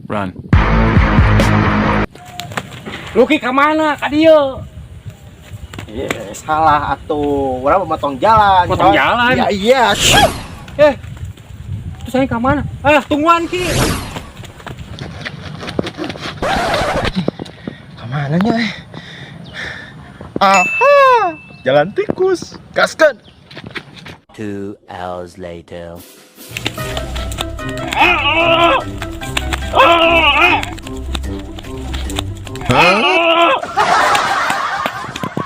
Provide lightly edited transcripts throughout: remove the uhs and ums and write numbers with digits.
Run. Luki ka mana? Ka dieu. Iya, salah atuh. Urang mau motong jalan. Motong coy. jalan? Iya, iya. Eh. Terus saya ka mana? Ah, tungguan Ki. Kemana nya? Eh? Aha, jalan tikus. Gaskeun. 2 hours later.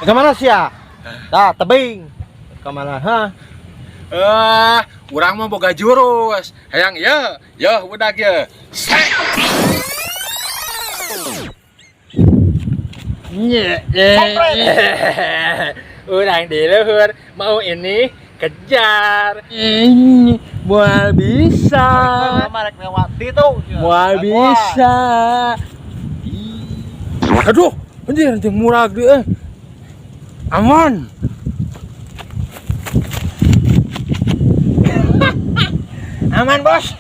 Kemana sih ya? Dah, tebing. Kemana? Hah? Eh, urang mah boga jurus. Hayang ieu, yeuh budak ieu. Sek. Urang di luhur mau ini kejar. Moal bisa. Rek lewat itu. Moal bisa. Aduh, anjir anjing murah gede eh. Aman. Aman, Bos.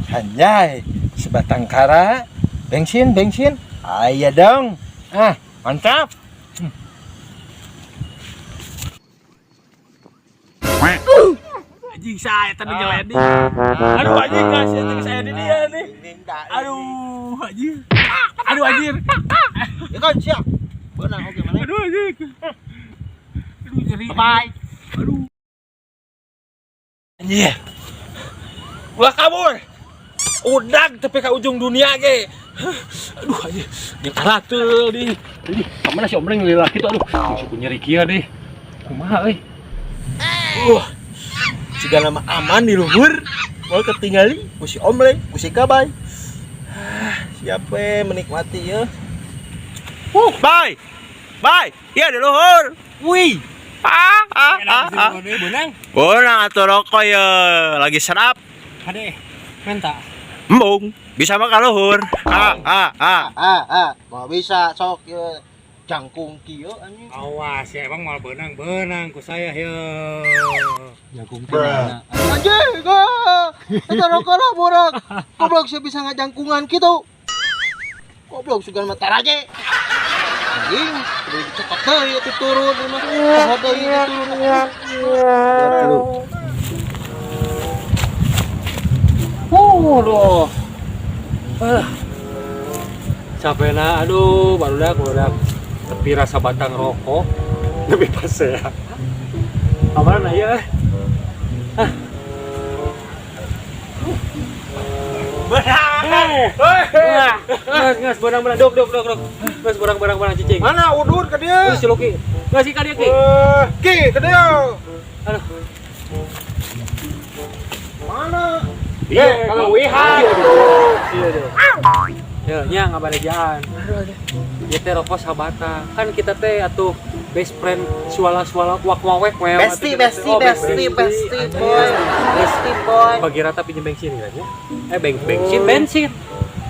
Anjay, sebatang kara, bensin, bensin. Ayo dong. Ah, mantap. Anjing saya tadi nyeleding. Aduh anjing kasih tadi saya di dia nih. Aduh anjir. Aduh anjir. Ya kan siap. Beunang oke mana? Aduh anjing. Aduh nyeri. Bye. Aduh. Anjir. Ulah kabur. Udag tapi ke ujung dunia ge. Aduh anjir. Jeung karateul di. Aduh, kamana si Omreng lila kitu aduh. Suku nyeri kieu deh. Kumaha euy? Jika nama aman di luhur, mau ketinggalan, ku si Omleng, ku si Kabay. Ah, siapa menikmati ya? Bye, bye, iya di luhur. Wih, ah, ah, ah, ah. Benang. Bonang atau rokok ya, lagi serap. Ade, minta. Embung, bisa makan luhur. Ah, ah, ah, ah, ah. Mau bisa sok ya, jangkung kieu anjing. Awas ya emang mal benang benang ku saya yo. Jagung Anjing, ah. Eta rokok lah borak. Goblok sih bisa ngajangkungan gitu. Goblok sugan mah taraje. Anjing, kudu dicekot deui atuh turun mah. Poho deui turun. Aduh. Ah. Capekna aduh barudak barudak. Tapi rasa batang rokok lebih pas ya. Kemana ya? Ah. Benang. Ngas ngas benang benang dok dok dok dok. Ngas benang benang benang cicing. Mana udur ke dia? Terus si Luki. Ngas ka dia Ki. Ki, ke dia. Aduh. Mana? Iya, kalau wihan. Iya deh. Ya, nya ngabarejaan. Ya teh rokok sabatang. Kan kita teh atuh best friend suala-suala wak wawek wew. Bestie, bestie, bestie, bestie boy. Bestie boy. Bagi rata pinjem bensin kan ya? Eh bensin, bensin.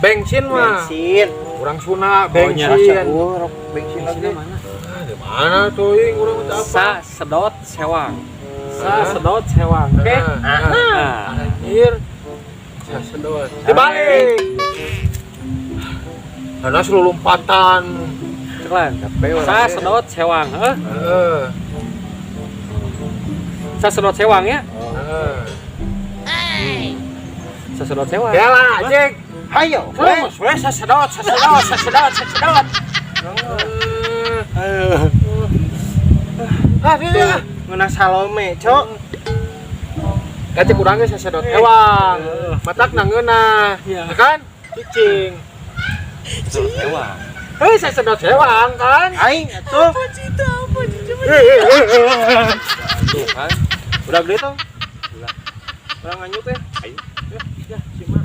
Bensin mah. Bensin. Urang Sunda Oh, nya. bensin. Oh, bensin lagi. Bensinnya mana? Ah, di mana tuh ing urang teh apa? Sa sedot sewang. Sa sedot sewang. Oke. Ah, Nah. anjir. Sa sedot. Dibalik. Karena selalu lompatan. Ceklan. Sa sedot sewang, heuh. Heeh. Sa sedot sewang ya. Heeh. Sa sedot sewang. Ya lah, anjing. Hayo. Terus, wes sasedot, sasedot, sasedot, sasedot. Ah, dia. Ngeunah Salome, Cok. Kacek urangnya sasedot ewang. Matak na ngeunah. Iya. Ya kan? Cicing. Sedot sewang. Eh, sasedot sewang kan? Aing atuh. Tuh kan. Udah gede tuh. Udah. Urang nganyut ya. Ayo. Ya, ya, si mah.